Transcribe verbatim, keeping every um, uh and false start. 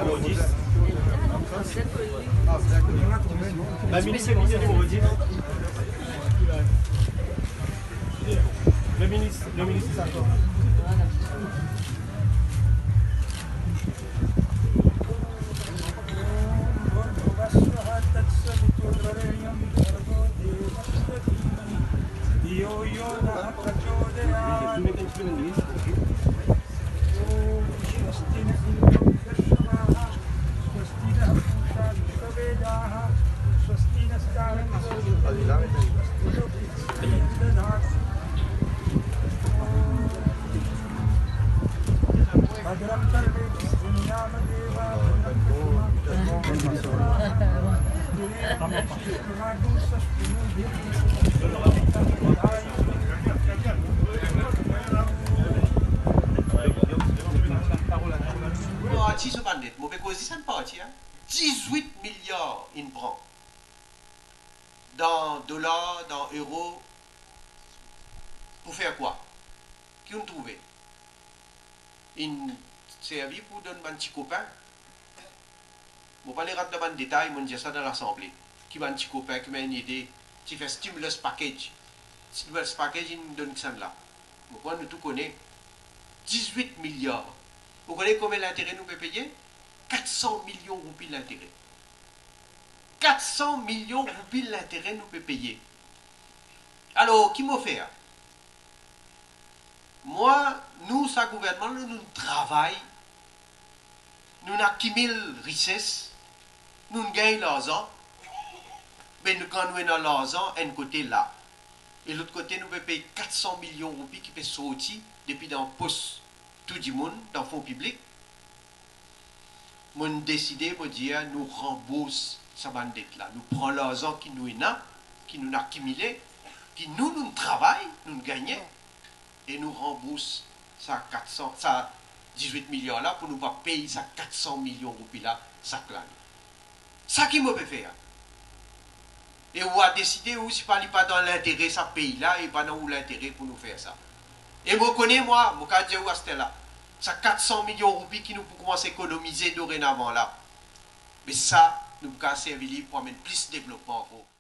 Numéro dix. La ministre, c'est qui, le numéro dix ? Le ministre, le ministre, c'est ça. Parti so bann det, mo pe koz li sa parti, hein. Dizwit miliar inn pran. Dan dolar, dan euro, pou fer kwa? Ki ou'nn trouve? Inn servi pou donn bann ti kopin. Mo pa le rant dan bann detay, mo'nn dir sa dan Lasanble. Ki bann ti kopin, ki bann ede, ti fer stimulus package. Stimulus package, inn donn kisannla. Mo krwar nou tou kone. Dizwit miliar. Ou kone konbien lintere nou pe peye? Kat san milion roupi lintere. Kat san milion roupi lintere nou pe peye. Alor, ki mo fer? Mwa, nou, sa gouvernman, nou, nou travay, nou akimil rises, nou gagn larzan, me nou, kan nou ena larzan enn kote la, e lot kote nou pe pey kat san milion roupi ki pe sorti depi dan pos tou dimoun, dan fon piblik, mo'nn deside, mo dir, nou ranbours sa bann det la. Nou pran larzan ki nou ena, ki nou akimile, ki nou, nou travay, nou gagne, e nou ranbours sa kat san, sa dizwit miliar la, pou nou pa pey sa kat san milion roupi la sak lane. Sa ki mo pe fer. E ou a deside, ou, si pa, li pa dan lintere sa pei la, e pa dan ou lintere pou nou fer sa. E mo kone, mwa, mo kapav dir ou aster la, sa kat san milion roupi ki nou pou koumans ekonomize dorenavan la, me sa, nou pou kapav servi li pou amenn plis devlopman ankor.